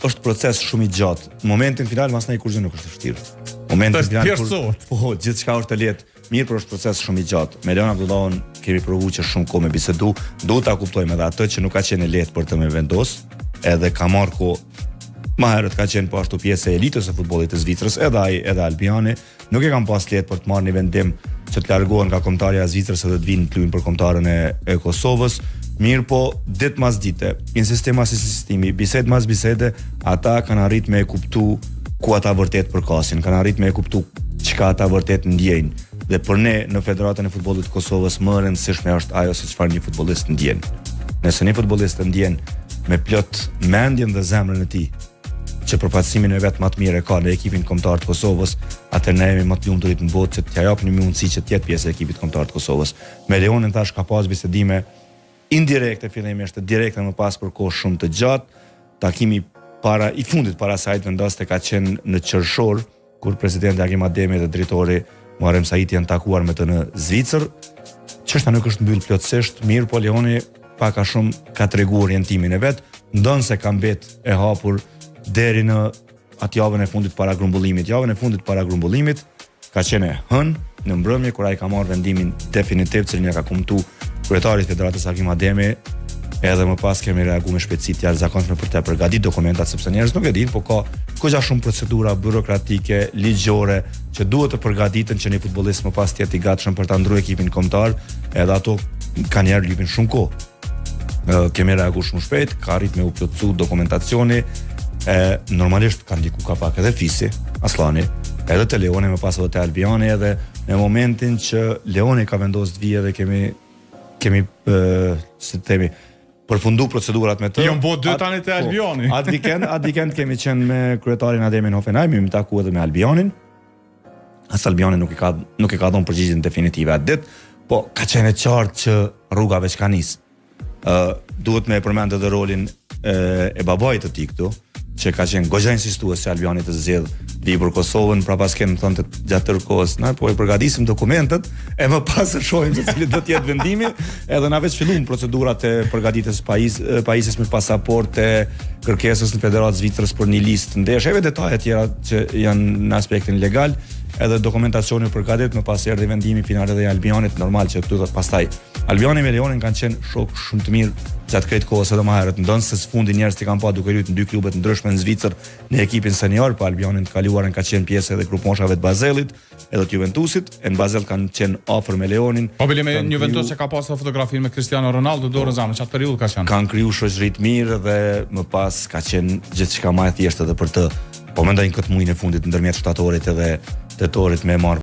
është proces shumë i gjatë. Në momentin final masnej kurrgjë nuk është e vështirë. Momentin final kur, po gjithçka është e lehtë. Mirë, por është proces shumë i gjatë. Me Leon Abdullahun kemi provu që shumë kohë me bisedu, duhet ta kuptojmë edhe atë që nuk ka qenë e lehtë për të me vendos, edhe ka marrë kohë. Ma herët ka qenë po ashtu pjesë e elitës së futbollit të Zvicrës, edhe ai, edhe Albiani, nuk e kanë pas lehtë për të marrë një vendim që të largohen nga kombëtarja e Zvicrës edhe të vinë të luajnë për kombëtaren e, e Kosovës. Mirë po, ditë mas dite, insistim mas insistimi, bisedë mas bisede, ata kanë arrit me e kuptu ku ata vërtet përkasin, kanë arrit me e kuptu çka ata vërtet ndjejnë. Dhe për ne në Federatën e Futbollit të Kosovës më e rëndësishme është ajo se çfarë një futbollist ndjen. Nëse një futbollist e ndjen me plot mendjen dhe zemrën e tij që përfaqësimin e vet më të mirë e ka në ekipin kombëtar të Kosovës, atëherë ne jemi më të lumturit në botë që t'ia japim një mundësi që të jetë pjesë e ekipit kombëtar të Kosovës. Me Leonin thash ka pas bisedime indirekte fillimisht, direkte më pas për kohë shumë të gjatë. Takimi para i fundit para se ai të vendoste ka qenë në qershor, kur presidenti Agim Ademi dhe drejtori Muharrem Saiti janë takuar me të në Zvicër. Çështja nuk është mbyll plotësisht, mirë po Leoni pak a shumë ka tregu orientimin e vet, ndonëse ka mbet e hapur deri në atë javën e fundit para grumbullimit. Javën e fundit para grumbullimit ka qenë e hënë në mbrëmje kur ai ka marrë vendimin definitiv cilin ja ka kumtu kryetarit të Federatës Agim Ademi, edhe më pas kemi reagu me shpejtësi të jashtëzakonshme për të përgatitur dokumentat sepse njerëzit nuk e dinë, po ka goxha shumë procedura burokratike, ligjore që duhet të përgatiten që një futbollist më pas të jetë i gatshëm për ta ndrru ekipin kombëtar, edhe ato kanjëherë lypin shumë kohë. Kemi reagu shumë shpejt, ka arrit me u plotësu dokumentacioni, e normalisht ka ndiku ka pak edhe Fisi, Asllani, edhe te Leoni, më pas edhe te Albiani, edhe në momentin që Leoni ka vendosur të vijë edhe kemi kemi e, si të themi përfundu procedurat me të. Jon bo dy tani te po, Albiani. Atë vikend, atë vikend kemi qenë me kryetarin Ademin Hoffenheim, jemi taku edhe me Albianin. As Albiani nuk i ka nuk i ka dhënë përgjigjen definitive atë ditë, po ka qenë e qartë që rruga veç ka nis. Ë uh, duhet me e përmend edhe rolin e, e babait të tij këtu, që ka qenë goxha insistues që Albiani të zgjedh të vijë për Kosovën, prapaskenë më thonte gjatë tërë kohës, na po i përgatisim dokumentet e më pas e shohim se cili do të jetë vendimi, edhe na veç filluam procedurat e përgatitjes pajis, pajisjes me pasaportë, kërkesës në Federatë Zvicrës për një listë ndeshjeve, detaje tjera që janë në aspektin legal, edhe dokumentacioni u përgatit, më pas erdhi vendimi final edhe i Albianit, normal që këtu do pastaj Albiani me Leonin kanë qenë shokë shumë të mirë gjatë krejt kohës edhe më herët, ndonëse së fundi njerëzit i kanë pa duke luajtur në dy klube të ndryshme në Zvicër, në ekipin senior, po Albiani në të kaluarën ka qenë pjesë edhe grupmoshave të Bazelit, edhe të Juventusit, e në Bazel kanë qenë afër me Leonin. Po bile me Juventus e ka pasur fotografinë me Cristiano Ronaldo dorën në zemër, qatë periudhë ka qenë. Kanë kriju shoqëri të mirë dhe më pas ka qenë gjithçka më e thjeshtë edhe për të. Po mendoj në këtë muajin e fundit ndërmjet shtatorit edhe tetorit me marr.